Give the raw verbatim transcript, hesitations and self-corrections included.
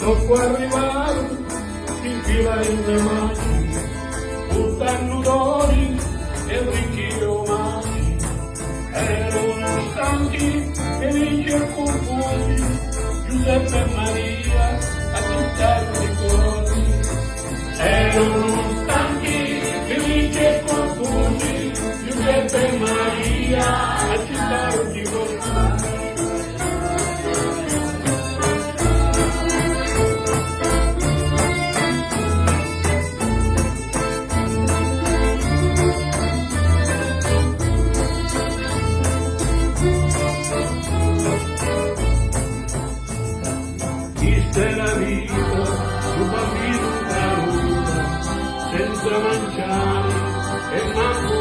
Dopu arrivaru, si nfilai nna macchina, purtannu dori e ricchi e omaggi. Erunu stanchi, felici e cunfusi, Giuseppi e Maria, accittaru di cori. Erunu stanchi, felici e cunfusi, Giuseppi e Maria, accittaru di cori. Chista è la vita, lu bambinu caruta, senza manciari e mancu